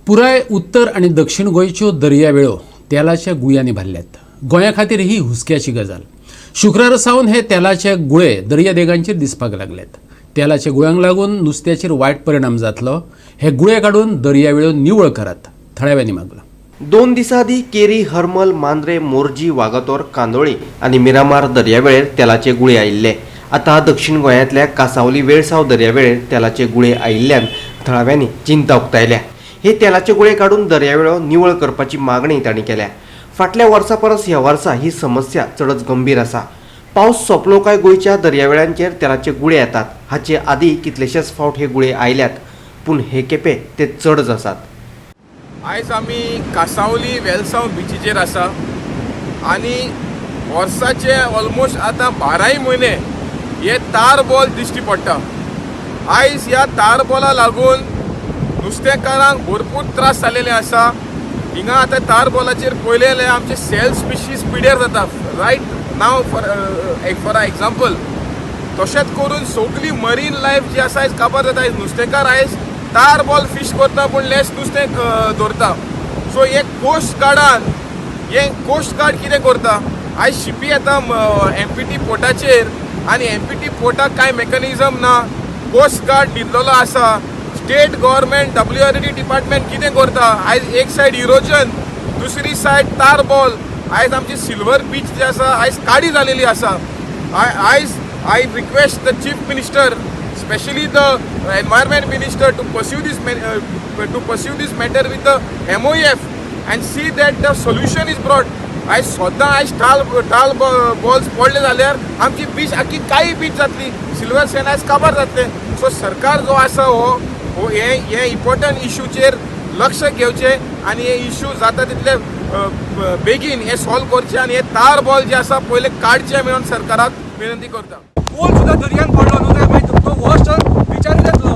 पुराय उत्तर आनी दक्षिण गोंयच्यो दर्यावेळो तेलाच्या गुळयांनी भरल्यात. गोंया खातीर ही हुस्क्याची गजाल. शुक्रारा सावन हे तेलाचे गुळे दर्यादेगांचेर दिसपाक लागल्यात. तेलाच्या गुळ्यांक लागून नुस्त्याचेर वायट परिणाम जातलो. हे गुळे काडून दर्यावेळो निवळ करात, थळाव्यांनी मागलां. 2 दिसां आदीं केरी, हरमल, मांद्रे, मोरजी, वागातोर, कांदोळी आनी मिरामार दर्यावेळेर तेलाचे गुळे आयिल्ले. आतां दक्षिण गोंयांतल्या कासावली वेळसांव दर्यावेळेर तेलाचे गुळे आयिल्ल्यान थळाव्यांनी चिंता उक्तायल्या. हे तेलाचे गुळे काडून दर्यावेळो निवळ करपाची मागणी तांणी केल्या. फाटल्या वर्सा परस ह्या वर्सा ही समस्या चडच गंभीर आसा. पावस सोंपलो काय गोंयच्या दर्यावेळांचेर तेलाचे गुळे येतात. हाचे आदीं कितलेशेच फावट हे गुळे आयल्यात, पूण हे खेपे ते चडच आसात. आयज आमी कासावली वेलसांव बिचीचेर आसा आनी वर्साचे ऑलमोस्ट आतां बाराय म्हयने हे तार बॉल दिश्टी पडटा. आयज ह्या तार बॉला लागून नुस्तेकारांक भरपूर त्रास जालेले आसा. हिंगा आतां तार बॉलाचेर पळयलें जाल्यार आमचे शेल स्पिशीज पिड्यार जाता. Right now, for example, तशेंच करून सगळी मरीन लायफ जी आसा, आयज काबार जाता. आयज नुस्तेकार आयज तार बॉल फीश करता, पूण लेस नुस्तें धरता. सो हे कोस्ट गार्डान, हे कोस्ट गार्ड कितें करता? आयज शिपी येता एमपीटी पोर्टाचेर आनी एमपीटी पोर्टाक कांय मेकॅनिजम ना. कोस्ट गार्ड न्हिदलेलो आसा. स्टेट गव्हर्मेंट, डब्ल्यूआरडी डिपार्टमेंट कितें करता? आयज एक सायड इरोजन, दुसरी सायड तार बॉल. आयज आमची सिल्वर बीच जी आसा, आयज काळी जालेली आसा. आयज I request the Chief Minister, specially the Environment Minister, to pursue this matter with the MOEF and see that the solution is brought. आयज सद्दां आयज टाल टाल बॉल्स पडले जाल्यार आमची बीच आख्खी काळी बीच जातली. सिल्वर सँड आयज काबार जातले. सो सरकार जो आसा, हो हो हे हे इम्पॉर्टंट इशूचेर लक्ष घेवचें आनी हे इशू जाता तितले बेगीन हे सॉल्व करचे आनी हे तार बॉल जे आसा, पयले काडचे म्हणून सरकाराक विनंती करता. कोण सुद्दां दर्यान पडलो न्हू जाल्यार मागीर तो वॉश जावन बिचार जातलो.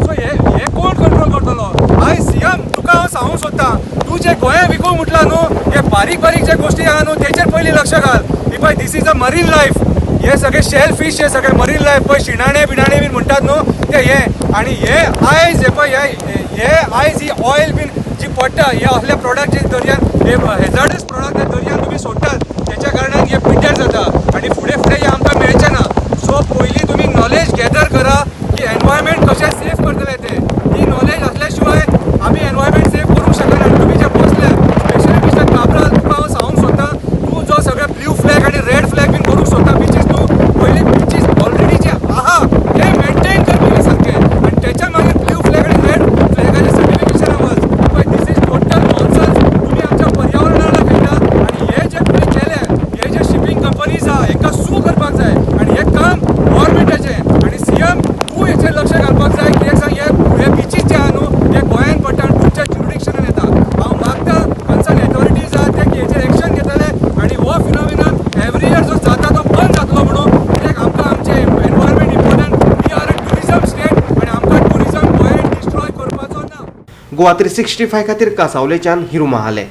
सो हे हे कोण कंट्रोल करतलो? आयज सीएम, तुका हांव सांगूंक सोदतां, तूं जे गोंया विकूंक म्हटलां न्हू, हे बारीक बारीक जे गोश्टी आहा न्हू, तेचेर पयलीं लक्ष घाल. ही पळय, this is a marine life. हे सगळे शेल फीश, हे सगळे मरीन लायफ पळय, शिणाणे बिणाणे बीन म्हणटात न्हू ते हे. आनी हे आयज हे पळय, हे हे आयज ही ऑयल बीन जी पडटा, हे असले प्रोडक्ट जे दर्यान, हे हेजार्डस प्रोडक्ट जे दर्यान तुमी सोडटात, तेच्या कारणान हे पिड्ड्यार जाता आनी फुडें फुडें हे आमकां मेळचें ना. सो पयलीं तुमी नॉलेज गॅदर करा की एनवायरमेंट कशें सेफ करतले ते. ती नॉलेज असल्या शिवाय आमी एनवायरमेंट सेफ करूंक शकना. आनी तुमी जे बसले, स्पेशली मिस्टर काब्राल, तुका हांव सांगूंक सोदतां, तूं जो सगळे ब्ल्यू फ्लॅग आनी रेड फ्लॅग बीन करूंक सोदता बिचीस, तूं पयलीं बिचीस ऑलरेडी जे आहा ते मेंटेन कर पयलीं सारकें आनी तेच्या मागीर ब्ल्यू फ्लॅग आनी रेड फ्लॅगाचें सर्टिफिकेशन वच. पळय, this is total nonsense. तुमी आमच्या पर्यावरणाला खेळटा आनी हे जे तुमी केले, हे जे शिपींग कंपनीज आहा, हेंकां सू करपाक जाय आनी हें काम गव्हर्मेंटाचें. आनी सीएम, तूं हेचेर लक्ष घालपाक जाय. कित्याक सांग, हे हे बिचीस जे आहा न्हू, हे गोंयान पडटा आनी तुमच्या ज्युरिडिक्शनान येता. हांव मागता कन्सर्न ऑथॉरिटीज आहा ते की हेचेर एक्शन घेतले आनी हो फिनॉमिनन एवरी इयर जो जाता तो बंद जातलो म्हणून. कित्याक आमकां आमचें environment important. We are a tourism state आनी आमकां ट्युरिजम गोंयान डिस्ट्रॉय करपाचो ना. गोवा 365 खातीर कासावलेच्यान हिरू महाले.